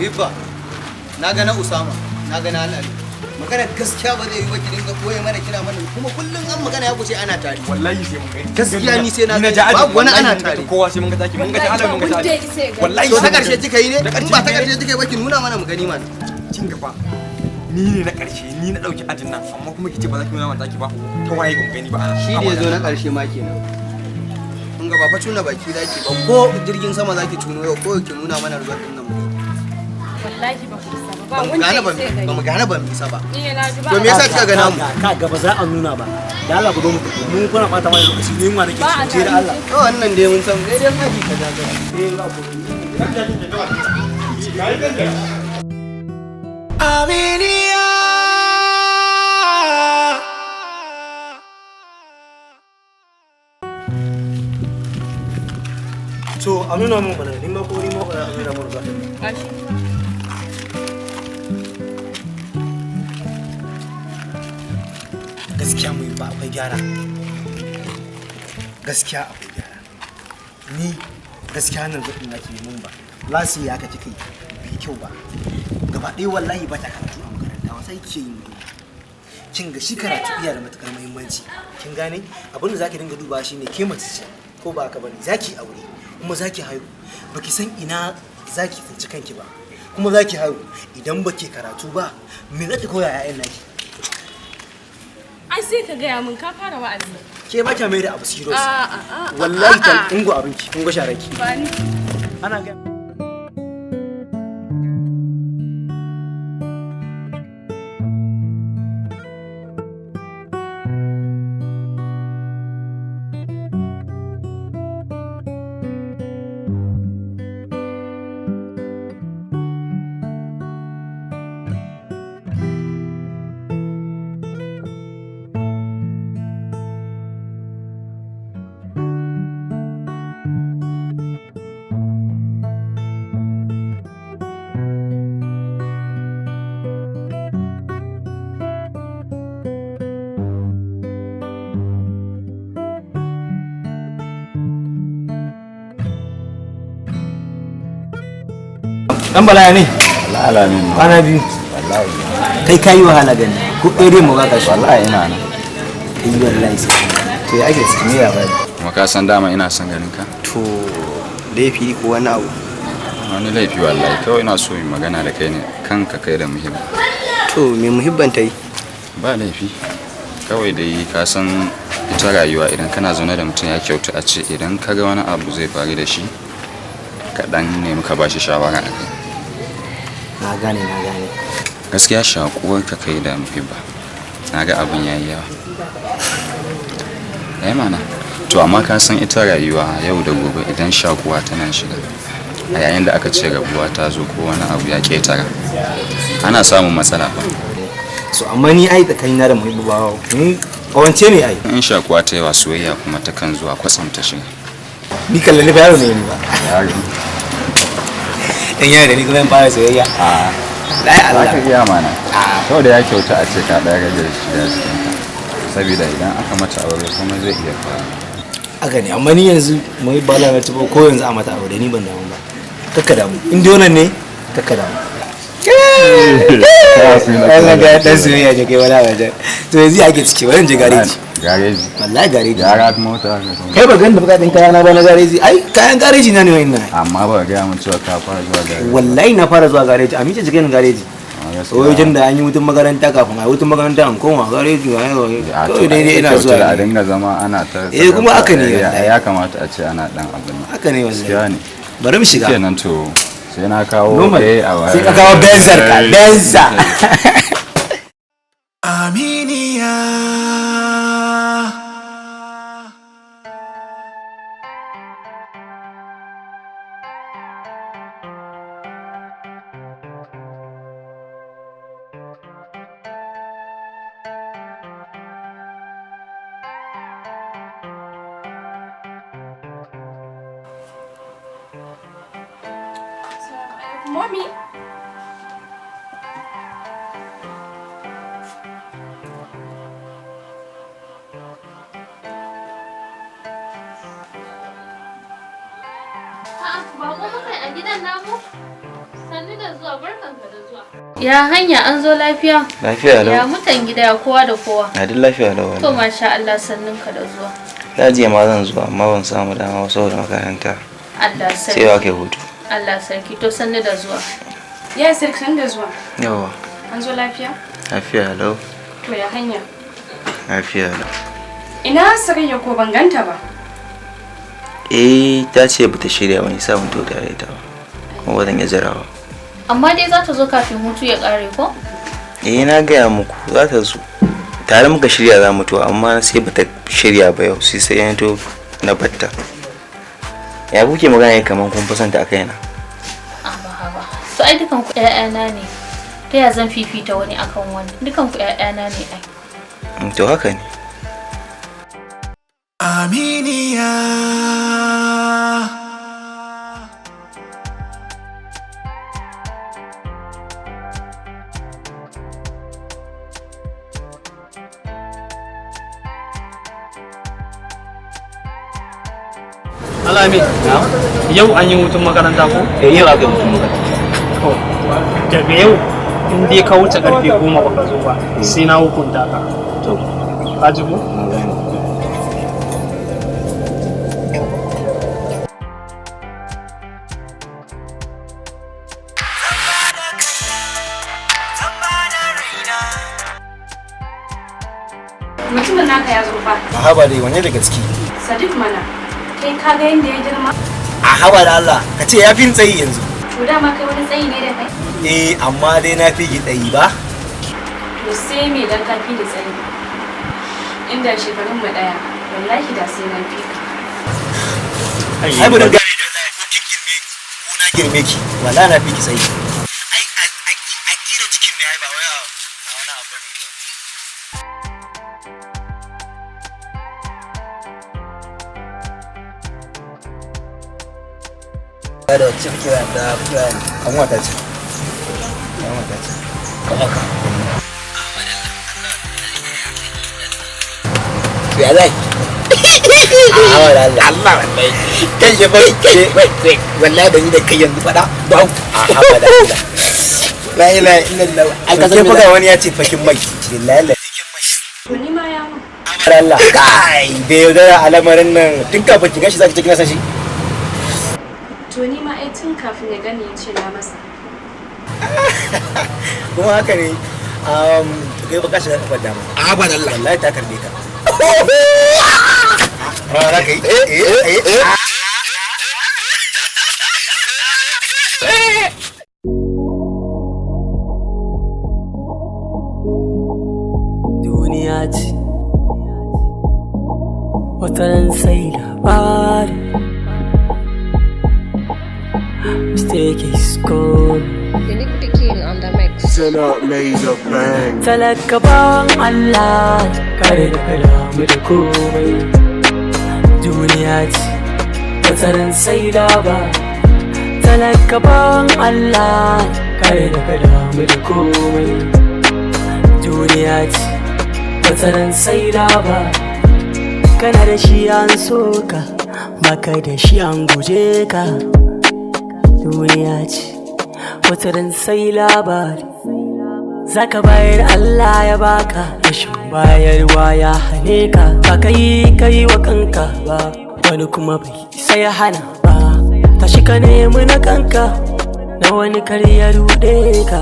Mifa, na ga na Usama, na ga na Alali. Magana gaskiya ba zai yi ba ki dinga koye mana kina mana kuma kullum an magana ya kuce ana tare. Wallahi sai mun gani. Gaskiya ni sai na Ni na gani. ji ajin, Babu wani wallahi ana mun ga ta tare. Kowa sai mun ga taki, mun ga ta Alali, mun ga ta Wallahi ba Alali. wanda ya isa ya gani. Wallahi To sai ta mun karshe gani. kika yi ne? Ta In ba ta ƙarshe karshe kika yi ba ki nuna mana mu gani mana. Kin gaba. Ni ne na ƙarshe, ni na ɗauki ajin nan, amma kuma kice ba za ki nuna mana taki ba. Ta waye ban gani ba ana. Shi da ya zo na karshe ma kenan. Kun ga ba fa cuna baki zaki ba ko jirgin sama zaki cuno yau ko ki nuna mana ruwan din nan mu gani. Wallahi ba ku isa ba. Ba Ba mu wanda gane ya ba isa ya gani. ba mu gane ba mu isa ba. Ni na ji ba. To me yasa kika ga namu? Ka ga ba za a nuna ba. Da Allah ku zo mu tafi. Mun kuna bata mana lokaci ne yunwa nake Ba a ci da Allah. To wannan dai mun san dai dai haji ka jaga. Eh ba ku. Aminiya. To a nuna mun bana ni ma ko ni ma ba a nuna mun ba. Gashi. Gaskiya mu ba akwai gyara. Gaskiya akwai gyara. Ni gaskiya nan zaɓin nake mun ba. Lasi ya ka kika yi bai kyau ba. Gaba ɗaya wallahi ba ta karatu a makaranta wasa kike yi mu. Kin ga shi karatu iya da matukar muhimmanci. Kin gane? Abin da zaki dinga duba shine ke mace ce ko ba haka bane zaki aure kuma zaki haihu baki san ina zaki tsinci kanki ba kuma zaki haihu idan baki karatu ba me zaki koya ƴaƴan naki? Ai sai ka gaya min ka fara wa'azi. Ke ba kya mai da abu serious. A'a. Wallahi tan ungo abinki ungo sharaki. Ba ni. Ana ga Dan bala ne. Wallahi alamin. Kwana biyu. Wallahi. Kai kayi wahala gani. Ko ere mu baka shi. Wallahi ina nan. Kai wallahi sai. To ya ake ciki me ya bari? Kuma ka san dama ina son ganin ka. To laifi ko wani abu. Wani laifi wallahi kawai ina so in magana da kai ne kanka kai da muhimmi. To me muhibban ta yi? Ba laifi. Kawai dai ka san ita rayuwa idan kana zaune da mutum ya kyautu a ce idan ka ga wani abu zai faru da shi ka dan nemi ka bashi shawara a kai. Na gane na gane. Gaskiya shakuwar ka kai da muhibba. Na ga abin yayi yawa. Eh mana. To amma ka san ita rayuwa yau da gobe idan shakuwa tana shiga a yayin da aka ce rabuwa ta zo ko wani abu ya ketara ana samun matsala fa. So amma ni ai tsakanina da muhibbu ba ni kawance ne ai. In shakuwa ta yawa soyayya kuma ta kan zuwa kwatsam ta shiga. Ni kallon ni fa yaro ne ni ba. Yaro. Dan yaro da ni kuma in fara soyayya. A Lai za Allah. ka iya mana. Kawai da ya kyauta a ce ka ɗaya rage shiga cikin ka. Saboda idan aka mata aure kuma zai iya faru. Haka ne amma ni yanzu muhibba Allah na tuba ko yanzu a mata aure ni ban damu ba. Kakka damu. In dai wannan ne kakka damu. Allah ga dan soyayya je kai wala waje. To yanzu ya ake ciki bari in je gareji. Gareji. Wallahi gareji. Gyara mota ka kuma. Kai ba ganin da bukatun kayana ba na gareji. Ai kayan gareji na ne wa'innan. Amma ba gaya mun cewa ka fara zuwa gareji. Wallahi na fara zuwa gareji. A mice jikin gareji. Amma gaskiya- Wajen da an yi hutun makaranta kafin a yi hutun makaranta an koma gareji waye waye. A to Kawai dai ai ina kyautu zuwa da a ne. dinga zama ana ta Eh, kuma haka ne Ya wallahi. ya kamata a ce ana dan abin nan. Haka ne wallahi. Gaskiya ne. Bari mu shiga. Kenan to sai na kawo Normal. eh a Sai ka kawo benzar ka, benza. Aminiya. Mommy. A'a, ba ko muka yi a gidan namu? Sannu da zuwa, barkanka da zuwa. Ya hanya, an zo lafiya? Lafiya lau. Ya mutan gida, ya kowa da kowa? Na duk lafiya lau To wallahi. masha Allah, sannunka da zuwa. Da jiya ma zan zuwa amma ban samu dama ba saboda makaranta. Allah Sai sarki. wa kai hutu. Allah sarki, to sannu da zuwa. Ya Sadiq, sannu da zuwa. Yawa. An zo lafiya? Lafiya lau. To ya hanya? Lafiya lau. Ina Sarayya, ko ban ganta ba? Eh, ta ce bata shirya wani sa mun to tare da ita ba. Kuma ba zan iya jira ba. Amma dai za ta zo kafin hutu ya kare ko? Eh, na gaya muku za ta zo. Tare muka shirya za mu to, amma sai bata shirya ba yau, sai sai ya to na batta. Ya kuke magana ne kaman kun fi santa a kaina? Haba haba. To ai dukan ku ƴaƴana ne. Ta ya zan fifita wani akan wani? Dukan ku ƴaƴana ne ai. To haka ne. Aminiya. Alami, yau an yi hutun makaranta ko? Eh, yau aka yi hutun makaranta. To, daga yau in dai ka wuce karfe 10 baka zo ba, sai na hukunta ka. To. Ka ji ko? Mutumin naka ya zo fa. A haba dai, wanne daga ciki? Sadiq mana. Kai ka ga yadda ya girma? A haba da Allah, ka ce ya fi ni tsayi yanzu. To dama kai wani tsayi ne da kai? Eh, amma dai na fi ki tsayi ba. To sai me dan ka fi da tsayi? Inda shekarun mu daya, wallahi da sai na fi ka. Ai ba da gane da wallahi, ko kin girme ni ko na girme ki, wallahi na fi ki tsayi. Ai a kira cikin ne, ai ba wai a wani abu ne ba. Da wacce kake waya, da kake waya? Kanwata ce. Kanwata ce. Kanwata. To ya zai? A Allah Allah, wallahi. Kai ya bai kai bai, wallahi da ni da kai yanzu fada. Ba a haba da Allah. La ilaha illallah. Ai ka san faga wani ya ce fakin mai. Billahi la. To ni ma ya mun. Allah. Kai da yaudara a lamarin nan, tun kafin ki gashi zaki ce kina san shi. To ni ma ai tun kafin ya gani ya ce na masa. Kuma haka ne, to kai baka shiga kafar dama. A ba Allah. Wallahi ta karbe ka. Rana kai. Eh eh eh. Duniya ce, wataran sai labari. Mistake is gone. Unique the King on the mix. Talaka bawan Allah, kare da ka damu da komai. Duniya ce, wataran sai labari. Talaka bawan Allah, kare da ka damu da komai. Duniya ce, wataran sai labari. Kana da shi an soka, baka da shi an guje ka. Duniya ce, wataran sai labari. Zaka bayar, Allah ya baka, rashin bayarwa ya hane ka. Ba kai kai wa kanka ba, wani kuma bai sai ya hana ba. Tashi ka nemi na kanka, na wani kar ya ruɗe ka.